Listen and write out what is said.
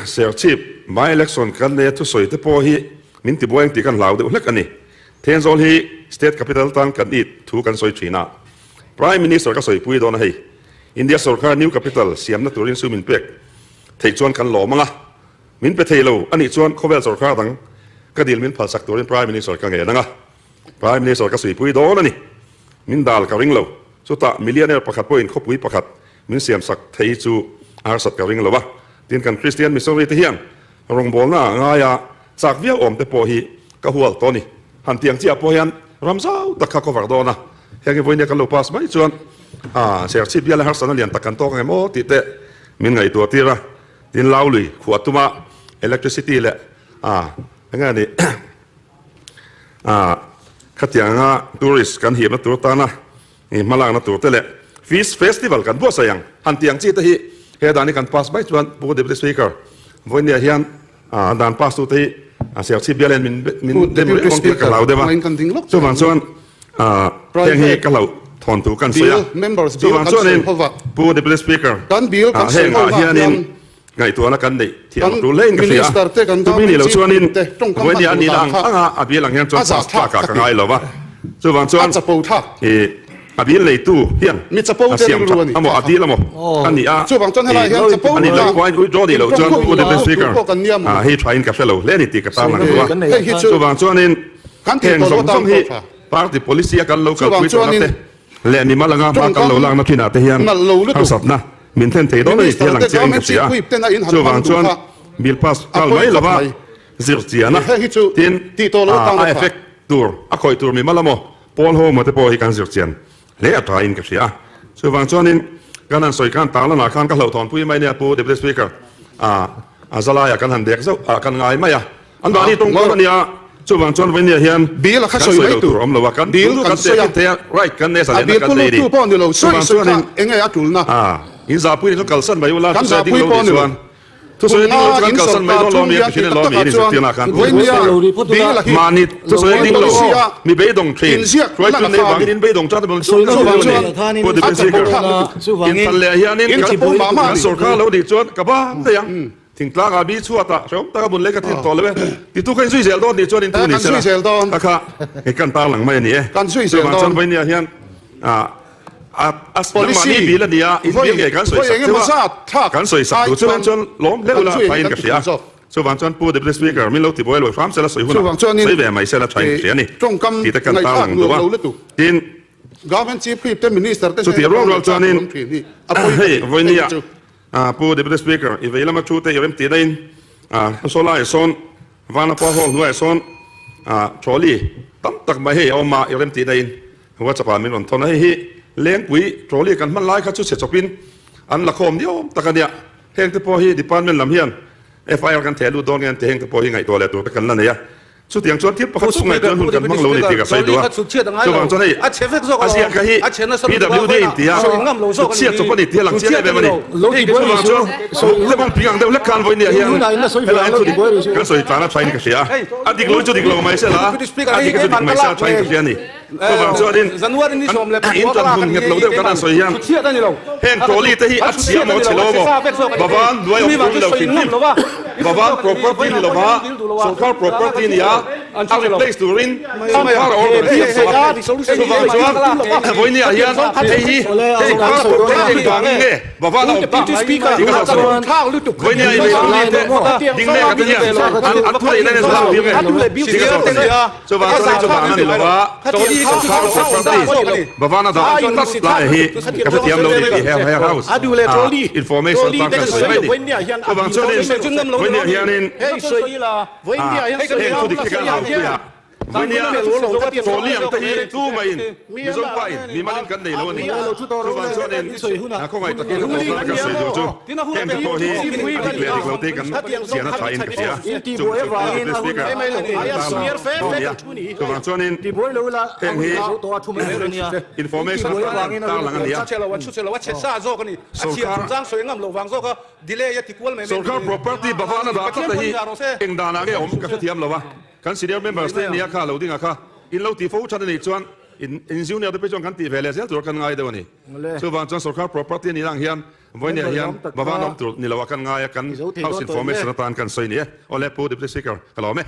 Serchhip by-election kan neia thusawi te pawh hi min tibuai ang tih kan hlau deuh hlek a ni. Thenzawl hi state capital tan kan it thu kan sawi thin a. Prime Minister ka sawipui dawn a hei. India sorkar new capital siamna turin sum in pek theih chuan kan lawm ang a. Min pe thei lo a nih chuan khawvel sorkar dang ka dil min phalsak turin Prime Minister ka ngen ang a. Prime Minister ka suipui dawn a ni. Min dal ka ring lo. Chutah millionaire pakhat pawhin khawpui pakhat min siamsak thei chu a harsat ka ring lo a. Tin kan Kristian missionary te hian rawngbawlna ah ngaia chak viau awm te pawh hi ka hual tawh a ni. Han tiang chiah pawh hian ram zau tak kha cover dawn a. Heng hi vawinia kan lo pass mai chuan Serchhip biala harsatna lian tak kan tawk ang em aw tih te min ngaihtuah tir a. Tin Laului khuah tuma electricity leh eng nge ni khatiang anga tourist kan hipna tur tana hmalakna tur te leh fish festival kan buatsaih ang han tih ang chi te hi he dan hi kan pass mai chuan Pu Deputy Speaker vawinia hian dan pass tu te hi Serchhip bial hian min min dem reng awm tih ka hlau deuh a chuvang chuan heng hi ka hlauh thawn tur kan sawi a chuvang chuanin Pu Deputy Speaker heng ah hianin Ngaihtuahna kan neih thiam tur hlein ka hria. Chumi nih loh chuanin vawinia a nihna ang anga a bial ang hian chuan pass tlakah ka ngai lo va. Chuvang chuan ih a bial neitu hian a siam that amaw a dil amaw a nih a ih a nih loh pawhin withdraw nih loh chuan Pu Deputy Speaker hei thain ka hre lo hle a ni tih ka tarlang duh a. Chuvang chuanin heng zawng zawng hi party policy a kan lo kalpui tawhna te Leh mimal anga hma kan lo lakna thinah te hian harsatna min thlen thei dawn a ni tih a lang chiah in ka hria. Chuvang chuan bill pass nghal mai lova zir chian a, tin a effect tur, a khawih tur mimal amaw pawl ho emaw te pawh hi kan zir chian hle a tha in ka hria. Chuvang chuanin kan han sawi khan tarlanah khan ka hlauhthawnpui mai nia Pu Deputy Speaker, a zalaiah kan han dek zauh a kan ngai mai a. An mahni tawng dawn a nia, chuvang chuan Vainia hian Bill a kha kan sawi sawi mai lo tur tur. awm lo a, kan Bill tun chu kan kan sawi a. tehkhin thei a, right kan nei A zalehna bill kan nei pawh ni. tu pawh ni lo, sawi Chuvang sawi kha chuanin enge a tulna? a, in zahpui ni chu kalsan mai ula, Kan thusawi ding zahpui lo pawh nih ni lo. chuan thusawi Kum ding lo nga chu kan in kalsan mai sorkar dawn lo chung mi a hian ti thin ti a tak lawm mi takah in chuan inzirtirna khan Vainia bill a hi mahni thusawi ding lo policy a mi beidawng thin inziak hruaitu lan a nei kha a vangin ni. in beidawng tan bawm chu Chuvang chuan Pu a Deputy chapo Speaker thlak lutuk. in thlan leh hianin In kan chapo mah mah a kan ni. sorkar lo nih chuan ka bang daih ang. Thingtlang ah bi chhuat ah hrehawm tak a bun leh ka thil tawh lo e. Titu kha in zui zel dawn tih chuan in tu ni se la kha kha i kan tar lang mai a ni e. Chuvang chuan Vainia hian ah a a nangmahni bil a ni a, in bil ngei kan sawi sak cheu a, kan sawi sak duh chuan chuan lawm hleuh la thain ka hria. Chuvang chuan Pu Deputy Speaker min lo ti buai lo hram se la sawi hunah sawi ve mai se la thain ka hria a ni tih te kan tar lang duh a. Tin, chutih rual rual chuanin hei Vainia Pu Deputy Speaker, i vei lama thu te i rem tih daihin saw laiah sawn Vanapa Hall hnuaiah sawn trolley tam tak mai hei a awm a, i rem tih daihin WhatsApp ah min rawn thawn a, hei hi Lengpui trolley kan hman lai kha chu chhe chawpin an la khawm niawm tak a nia, heng te pawh hi department lam hian FIR kan theh lut dawn nge an ti, heng te pawh hi ngaihtuah leh tur te kan la nei a. Chutiang chuan thil pakhat chu ngaihtuah hun kan hmang lo ni tih ka sawi duh a. Chuvang chuan hei a ziak kha hi PWD in ti a, chutchhiat chawp a ni tih a lang chiang em em a ni. Chuvang chuan mukte bawng ping ang deuh hlek khan vawinia hian helai an thu dik kan sawi tlan a thain ka hria a. A dik lo hi chu dik lo mai se la, a dik hi chu dik mai se a thain ka hria a ni. Chuvang chuanin in tan hun nghet lo deuh kan han sawi hian heng trolley te hi a chhia maw chhe lo maw Bavan hnuai awm tur ni lo hrim hrim Bavan property ni lova sorkar property ni a a replace turin sorkar a order a siam tawh a chuvang chuan vawinia hian hei hi sorkar property vangin nge Bavan a awm tak tih ka hlau sawi vawinia i trolley te ding mek a te hian an thu neihna nen zah tir nge tih ka zawt a ni. Chuvang chuan hei chu vang a ni lo a, sorkar property Bhavana dah tlat lai hi ka hrethiam lo ni tih he house ah information tan kan sawi mai ni. Chuvang chuanin vawinia hianin heng thu dik hi kan hau pui a, vawinia trolley ang te hi tu maiin Mizo pa in mimalin kan nei lo a ni. Chuvang chuanin khawngaih takin a tawpna kan sawi duh chu heng te pawh hi a dik leh dik lo te kan chian a thain ka hria. Chung chu Pu Deputy Speaker kan tarlang dawn nia. Chuvang chuanin heng hi information atan kan tarlang a ni a. Sorkar property Bhavana dah tlat a hi eng danah nge awm ka hrethiam lo a. Kan senior members te nia kha lo ding a kha in lo ti fo than a nih chuan. In in junior te phei chuan kan tih ve leh zel tur kan ngai deuh a ni. Chuvang chuan sorkar property a nih ang hian vawinia hian Baba an awm tur ni lo a kan ngai a, kan House Information atan kan sawi ni e. Awle Pu Deputy Speaker, ka lawm e.